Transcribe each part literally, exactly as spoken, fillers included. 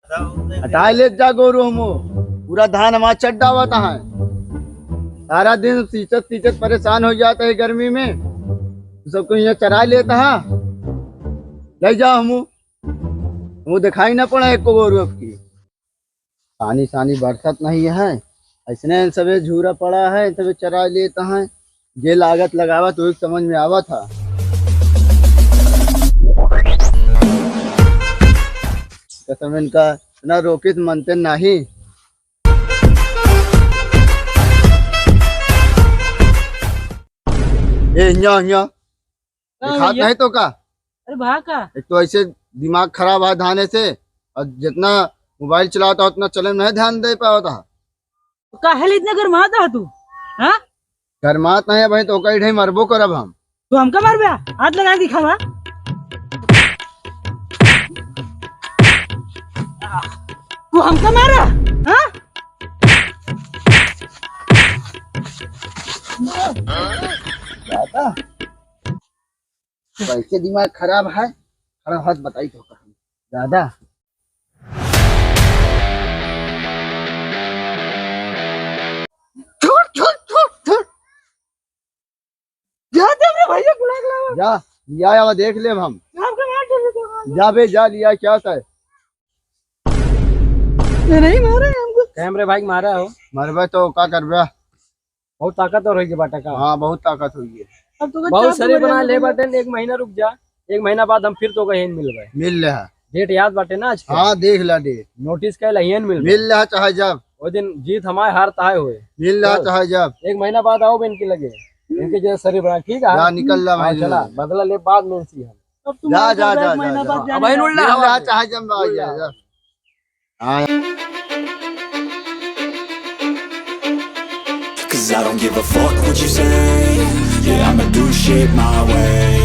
हटाए लेत जा गोरू हमू, पूरा धान हमार चट डावत है। सारा दिन सींचत सींचत परेशान होइ जात है गर्मी में, तू सबको यहाँ चराए लेत है। ले जा हमू, हमू देखाई ना पड़ा एको गोरू अब की। पानी सानी बरसत नहीं है, ऐसने सबे झूरा पड़ा है, सबे चराए लेत है। जे लागत लगावत वही समझ में आवत है। कसम इनका इतना रोकित मनते नहीं। ए, हियाँ, हियाँ। हाँ, दिखात भैया। नहीं तो का? अरे भा का? एक तो ऐसे दिमाग खराब है धाने से, और जितना मोबाइल चलावत है, उतना चले में नहीं ध्यान दे पावत है। तो काहे ले इतना गरमात है तू? हाँ? गरमात नहीं है भाई, तो कई ढे मरबो करब हम। तू हमका मारबे? हाथ लगा के दिखावा। तू हमका मारा? हाँ? दादा, कैसे दिमाग खराब है? खड़ा हाथ बताई तो कहा। दादा। छूट, छूट, छूट, छूट। जा दे रे भैया, गुलाब लावा। जा, लिया आवा, देख लेब हम। आपका मार दे दे। जा बे, जा लिया, क्या होता है? ये नहीं मारा है हमको। कैमरे भाई मारा हो। मरबे तो का करबे? बहुत ताकतवर होइ गए बाटा का? हाँ, बहुत ताकत होइ गए। अब तो बहुत शरीर बना ले बाटे, एक महीना रुक जा, एक महीना बाद हम फिर तो कहीं मिलबे। मिल ले। डेट याद बाटे ना आज के? हाँ, देख ला डेट। नोटिस कैल हियन मिल मिल रहा, चाहे जब। वो दिन जीत हमारे, हार तहाय होए। मिल रहा, चल। चाहे जब। एक महीना बाद आओ बे इनके लगे। हम्म। इनके जैसे शरीर बना, ठीक है? जा, निकल ला हाँ, भाई, चला, निकल। बदला ले बाद में इनसे हम। अब तुम जा, आओ, जा, एक जा, महीना जा, बाद जा। जाने अब वहीं दो। उड़ ले, मिल रहा, हमारे। चाहे जब आ जा, जा। हाँ। 'Cause I don't give a fuck what you say. Yeah, I'ma do shit my way.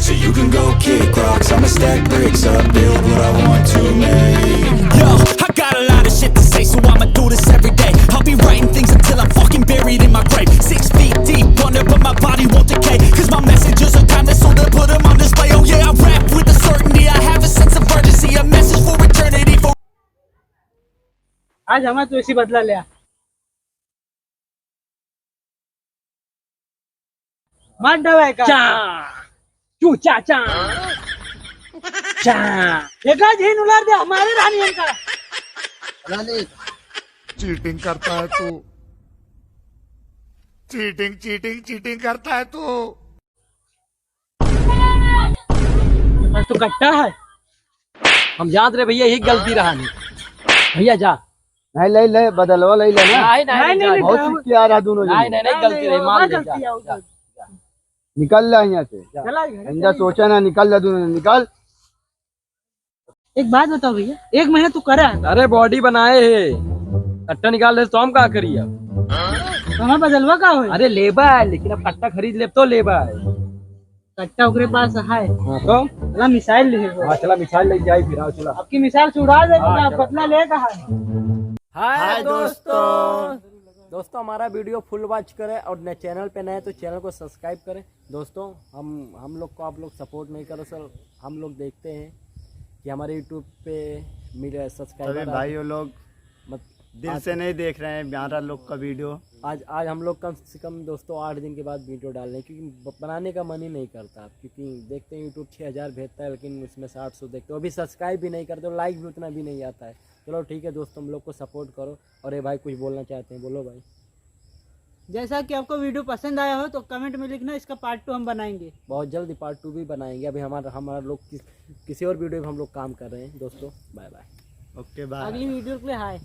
So you can go kick rocks, I'ma stack bricks up, build what I want to make. Yo, I got a lot of shit to say, so I'ma do this every day. I'll be writing things until I'm fucking buried in my grave. Six feet deep under, but my body won't decay. 'Cause my messages are timeless, so they'll put 'em on display. Oh yeah, I rap with a certainty. I have a sense of urgency, a message for eternity. For आज हमार तो ऐसी बदला लिया। मार दवाई का। चा, चू चा चा। चा। एका झीन उलार दे, हमारे रानी इनका। चीटिंग करता है तू, चीटिंग, चीटिंग, चीटिंग करता है तू। बस तो कट्टा है। हम जानत रहे भैया, यही गलती रहा नहीं। भैया जा। नहीं, ले, ले, बदलवा ले, ले ना। नहीं, नहीं, नहीं, नहीं, जा। नहीं, बहुत नहीं, सिक्के आ रहा दोनों नहीं, जने। नहीं, नहीं, गलती रही, मान ले, जा, जा। निकल ला यहाँ से। चला घर, इनका चला। सोचा ना, निकल ला दोनों जने, निकल। एक बात बताओ भैया, एक महीना तू करा है। अरे बॉडी बनाए है, कट्टा निकाल दे तो हम का करी अब? तो हमार बदलवा का होई? अरे लेबा है, लेकिन अब कट्टा खरीद लेब तो लेबा है। कट्टा ओकरे पास है। हाँ तो? चला मिसाइल ले। हाँ, चला मिसाइल ले जाई फिर, आओ चला। आपकी मिसाइल से उड़ा दे, हाँ, ना चला। बदला लेगा है। हाय हाय दोस्तों। दोस्तों। दोस्तों, हमारा वीडियो फुल वॉच करें और न-, चैनल पे नए तो चैनल को सब्सक्राइब करें। दोस्तों, हम, हम लोग को आप लोग सपोर्ट नहीं करो सर, हम लोग देखते हैं कि हमारे YouTube पे मेरे सब्सक्राइबर सभी आ-, भाइयों लोग मत-, दिल आज से नहीं देख रहे हैं हमारा लोग का वीडियो। आज, आज हम लोग कम से कम दोस्तों आठ दिन के बाद वीडियो डाल रहे हैं, क्योंकि ब-, बनाने का मन ही नहीं करता, क्योंकि देखते हैं YouTube छः हज़ार भेजता है, लेकिन उसमें से आठ सौ देखते हो, अभी सब्सक्राइब भी नहीं करते हो, लाइक भी उतना भी नहीं आता है। चलो ठीक है दोस्तों, हम लोग को सपोर्ट करो। और ये भाई कुछ बोलना चाहते हैं, बोलो भाई। जैसा कि आपको वीडियो पसंद आया हो तो कमेंट में लिखना, इसका पार्ट टू हम बनाएंगे। बहुत जल्दी पार्ट टू भी बनाएंगे। अभी हमारा, हमारा लोग किस, किसी और वीडियो में हम लोग काम कर रहे हैं दोस्तों। Bye bye. Okay, bye. अगली वीडियो के लिए हाय।